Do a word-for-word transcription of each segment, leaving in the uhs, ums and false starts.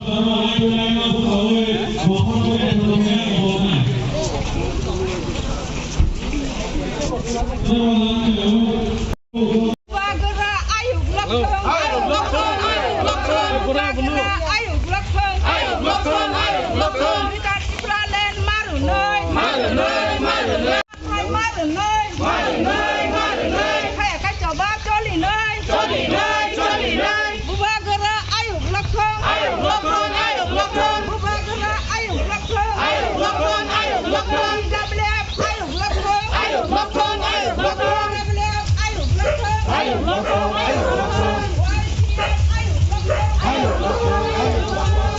Bubagra ayuk lokthong, ayuk lokthong, ayuk lokthong. Bubagra ayuk lokthong, ayuk lokthong, ayuk lokthong. Greater Tipraland marunoi, marunoi, marunoi. Marunoi, marunoi, marunoi. Khaya kha choba cholinoi, cholinoi, cholinoi. Bubagra ayuk lokthong, ayuk lokthong, ayuk lokthong. Bubagra ayuk lokthong, ayuk lokthong, ayuk lokthong. T W F ayuk lokthong, ayuk lokthong, ayuk lokthong. T W F ayuk lokthong, ayuk lokthong, ayuk lokthong. Y T F ayuk lokthong, ayuk lokthong, ayuk lokthong.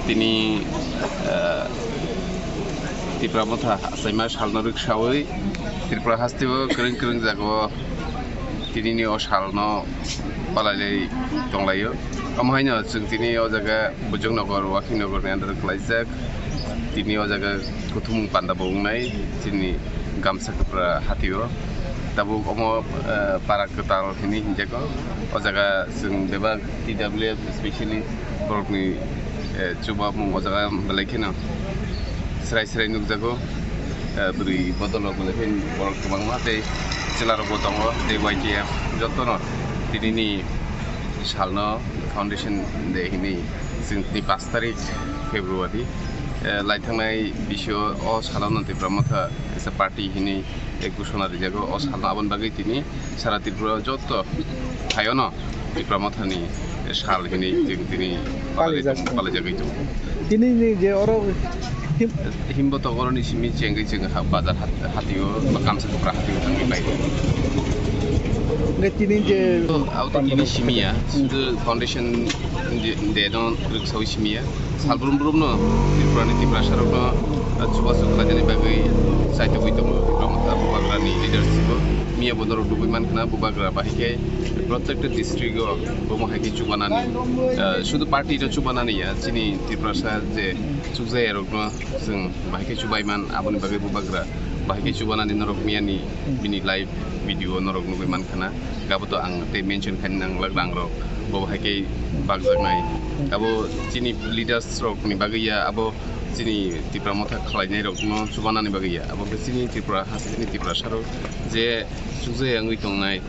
Tini, eh, Tipra Motha achaima salno rwksawi Tripura hasteo kwrwng kwrwng jagao tinini o salno palailai tonglaio. Omo haino chwng tini o jaga Bujong Nagar, Wakhi Nagar ni under o kwlaijak. Tini o jaga kuthumung panda bo wngnai chini Gamsa Kwpra hatio. Tabuk omo, eh, para kwtal hinwi hinjago. O jaga chwng bebak T W F specially borokni, eh, chubamung o jaga belai kheno srai srai nukjago. Eh, bwrwi bodol rok belai kheno borok kwbangma tei chwla rok bo tongo tei Y T F jotono tinini salno Foundation Day hinwi chwng tini pash tarik February, eh, lai thangnai bisio o salo no Tipra Motha kaisa party hinwi ek ghosona rijago. O salno aboni bagwi tini sara Tripura joto phaiono Tipra Mothani sal hinwi chwng tini Palijak. Palijagwi tongo. Tini ni je oro him- Himbo togoroni simi chengwi chwng ha bazar hat-, hatio ba Gamsa Kwpra hatio thangwi bai. Hingke tini je Abo to tini simi ya, sudu foundation de, de no rwksawi simi ya. Salbrum brum no Tripura ni Tiprasa rok no, ah, chubachu khlainani bagwi chaitogwi tongo Tipra Motha Bubagra ni leadership o. Miya bo norok nugwi mankha na Bubagra bahai khe protected district o bomo hai khe chubanani, ah, sudu party no chubanani ya, chini Tiprasa je chukjaya rok no chwng bahai khe chubai man, aboni bagwi Bubagra bahai khe chubanani norok miyani bini live video norok nugwi mankha na. Gabo to ang tei mention khaina nanglak rang rok, bo bahai khe bakjaknai. Abo chini leaders rok ni bagwi ya, abo chini Tipra Motha khlainai rok no chubanani bagwi ya, abo khe chini Tripura hasteni Tiprasa rok je chukjaya wngwi tongnai,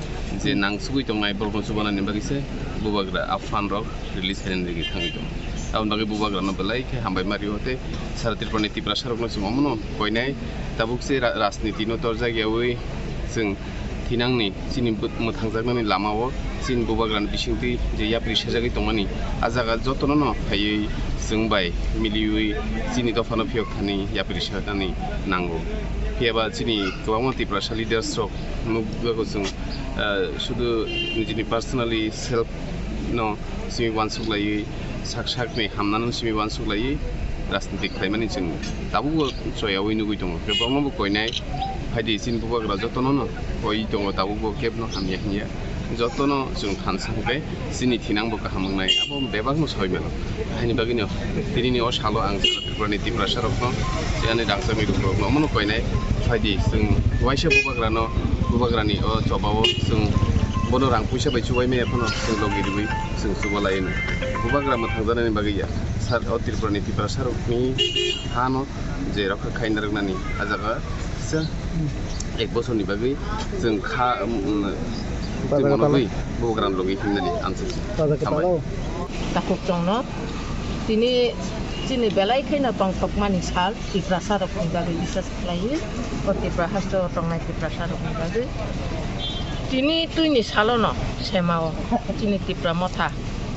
je nangsugwi tongnai, borok no chubanani bagwi se Bubagra a fund rok release khainani bagwi thangwi tongo. Aboni bagwi Bubagra no belai khe hambai ma rio tei sara Tripura ni Tiprasa rok no chwng omo no koinai. Tabuk se ra-, rajniti no torjak yaui chwng thinangni chini bw-, mwthangjaknani lama o chini Bubagra ni bisingtwi je yapri sajagwi tongmani, a jaga jotono no phaiwi chwng bai miliui chini dopha no phiyok thani yapri sajagwi nango. Phiya ba chini kwbangma Tiprasa leaders rok nukjago chwng, ah, sudu nijini personally self no simi uansuk laiwi, sak sakni hamnano simi uansuk laiwi rajniti khlaimani chwng tabukbo choyaui nugui tongo. Kwbangma bo koinai phaidi chini Bubagra jotono no koi tongo, tabukbo kebno hamya hinya. Jotono chwng thansa hwnkhe chini thinangbo kaham wngnai, abo bebakno saui mano. Haini bagwino tinini o salo ang Tripurani Tiprasa rokno, ani rangchakni rukno rokno omono koinai phaidi chwng waisa Bubagrano, Bubagrani o chobao chwng bono rang puisa bai chubai maya phano chwng logi riwi chwng chubalai no. Bubagra mwthangjaknani bagwi ya sar o Tripurani Tiprasa rokni hano je rokha khaina rwknani a jaga kisa ek bosorni bagwi chwng kha, um, um, Bubagra twi monogwi Bubagrani logi himnani answer. Hambai. Takhuk chwngno tini chini belai kheno tongthokmani sal Tiprasa rokni bagwi bisas khlaiwi, o Tipra haste o tongnai Tiprasa rokni bagwi. Tini twini salono semao chini Tipra Motha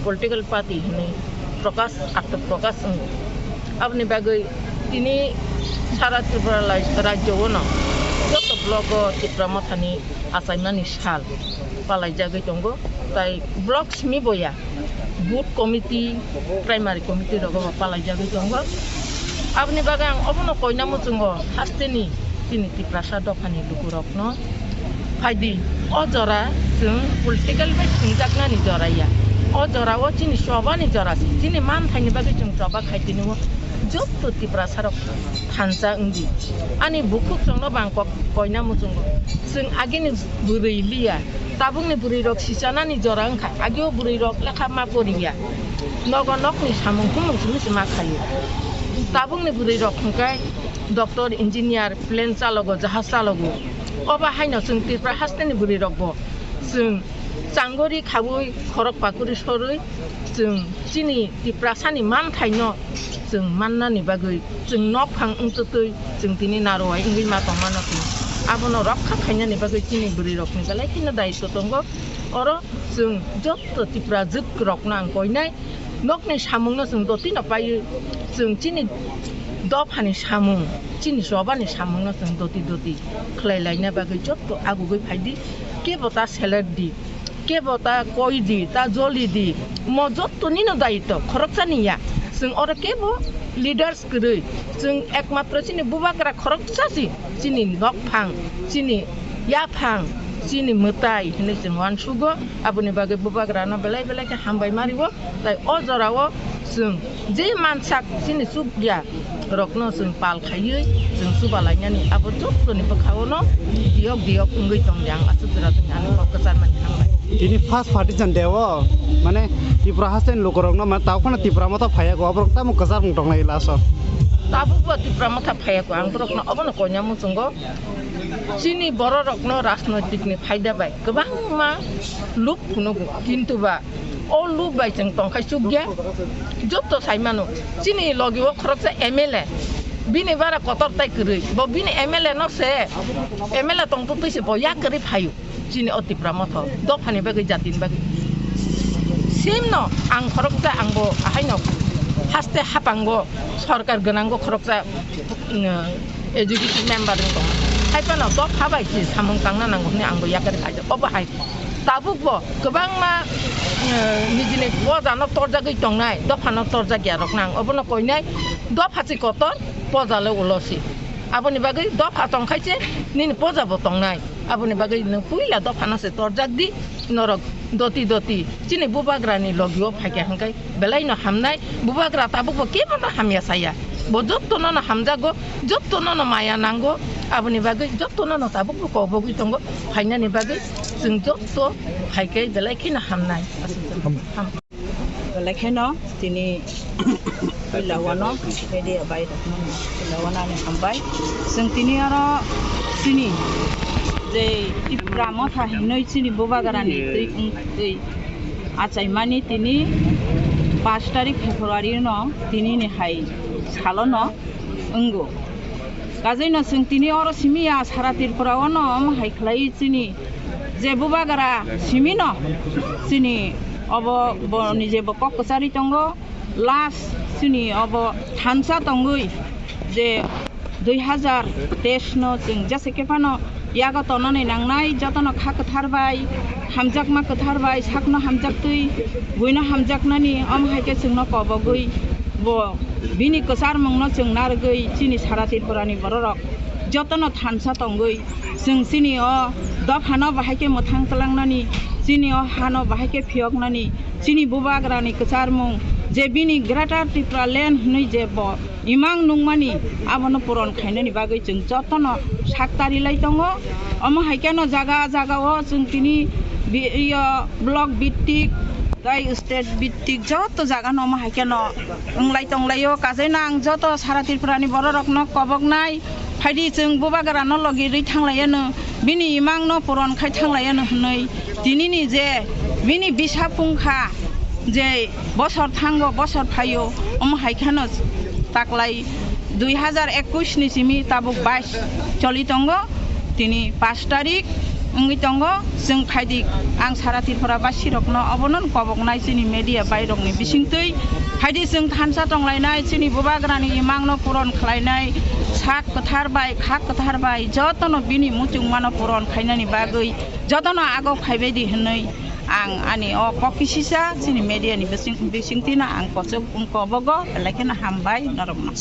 political party hinwi Prakash, Atto Prakash wngo. Aboni bagwi tini sara Tripura lai-, rajyo-o no joto block-o Tipra Mothani achaimani sal palaijagwi tongo. Tai block simi boya booth committee, primary committee rogo bo palaijagwi tongo. Aboni bagwi ang obono koina muchungo hasteni chini Tiprasa dophani lukurokno phaidi. O jora chwng political bai thwngjaknani jora ya. O jora o chini chobani jora se. Chini manthaini bagwi chwng choba khai tini o jotto Tiprasarok thansa wngdi. Ani bukhuk chwngno bang kok-, koina muchungo. Chwng agini bwrwi liya. Tabukni bwrwirok sichanani jora wngkha. Agio bwrwirok lekha ma poriya. Nogo nokni samung humung simi se ma khaio. Tabukni bwrwirok hwnkhe doctor, engineer, plane chalogo, jahaj chalogo. Obo haino chwng Tripura hasteni bwrwirokbo chwng changori khaui khorok pakuri sorwi chwng chini Tiprasani manthaino chwng mannani bagwi chwng nokphang wngtwtwi chwng tini narwai wngwi ma tongmano chwng abono rokha khainani bagwi chini bwrwirokni belai kheno daitw tongo. Oro chwng jotto Tiprajwk rokno ang koinai nokni samungno chwng dotino paiwi chwng chini dophani samung, chini chobani samungno chwng doti doti khlai laina bagwi jotto agugwi phaidi, kebo ta selek di. Kebo ta koi di, ta joli di, mo jotto nino daitw, khoroksani ya. Chwng oro kebo leaders kwrwi, chwng ekmatro chini bubagra khoroksa si, chini nokphang, chini yaphang, chini mwtai hinwi chwng uansugo. Aboni bagwi bubagrano belai belai khe hambai mario. Tai o jorao chwng je mansak chini chukya rokno chwng pal khaiwi chwng chuba lainani abo jottoni bwkhao no diyok diyok wngwi tongdi. Ang aswk jora tongdi, ani kok kwcharmani hambai. Tini first partition day o, mane, Tripura hasteni lukurokno, mane, tao phano Tipra Motha phaiya kho, aborok tamo kwchar wng tongnai last o. Tabukbo Tipra Motha phaiya kho, ang borokno obono koina muchungo. Chini bororokno rajnoitikni phaida bai kwbangma lub phunugo, kintu ba o lub bai chwng tongkhai chukya. Jotto saimano, chini logi o khoroksa M L A, bini bara kotor tai kwrwi, bo bini M L A no se, M L A tongtwtwi se bo yak kwrwi phaio. Chini o Tipra Motha dophani bagwi, jatini bagwi. Simno ang khoroksa, ang bo ahaino haste hapango sorkar gwnango khoroksa, mm, executive member wng tongo. Hai phano dopha bai se samung tangna nango hwnwi ang bo yakari khaijak. Obo hai tabukbo kwbangma, eh, nijini pojano torjagwi tongnai, dophano torjak ya rokno ang obono koinai, dopha se kotor, poja le ulo se. Aboni bagwi dopha tongkhai se nini poja bo tongnai. Aboni bagwi nwng puila dophano se torjak di, norok doti doti chini bubagrani logio phaikha hwnkhe belai no hamnai. Bubagra tabukbo kebo no hamya saya, bo jotto no no hamjago, jotto no no maya nango. Aboni bagwi jotto no no tabukbo kobogwi tongo, phainani bagwi chwng jotto phaikhe belai kheno hamnai. Ham. Belai kheno tini puila wano media bai rokno puila wano ani hambai. Chwng tini oro chini je Tipra Motha hinwi chini bubagrani twi wng twi achaimani tini pash tarik February no tini ni hai salo no wngo. Kajeino chwng tini oro simi ya, sara Tripura o no omo hai khlai chini je bubagra simi no chini obo bo ni je bo kok kwcharwi tongo. Last chini obo thansa tongwi je dui hazar teis no chwng jesa khe phano yago tonani nangnai, jotono kha kwthar bai, hamjakma kwthar bai, sakno hamjaktwi, buino hamjaknani, omo hai khe chwngno kobogwi bo bini kwcharmungno chwng narwgwi chini sara Tripurani bororok jotono thansa tongwi chwng chini o dophano bahai khe mwthang twlangnani, chini o hano bahai khe phiyoknani, chini bubagrani kwcharmung je bini Greater Tripura Land hwnwi je bo imang nungmani abono puron khainani bagwi chwng jotono sak tari lai tongo. Omo hai kheno jaga jaga o chwng tini bi-, iyo block bittik tai state bittik joto jaga no omo hai kheno wng lai tong lai o. Kajeino ang joto sara Tripura ni borok rok no kobok nai, phaidi chwng bubagra no logi rwi thang lai anw, bini imang no puron khai thang lai anw hwnwi tini ni je bini bisa pungkha je bosor thango, bosor phaio, omo hai kheno taklai dui hazar ekush ni simi tabuk bais choli tongo. Tini pash tarik, Wngwi tongo, chwng phaidi, ang sara Tripura basirokno obono koboknai chini media bairokni bisingtwi. Phaidi chwng thansa tonglainai, chini bubagrani imangno puron khlainai, sak kwthar bai, khak kwthar bai jotono bini muchungmano puron khainani bagwi jotono ago phaibaidi hwnwi ang ani o kok kisisa chini mediani bising-, bisingtwino ang kochok kobogo belai kheno hambai norokno.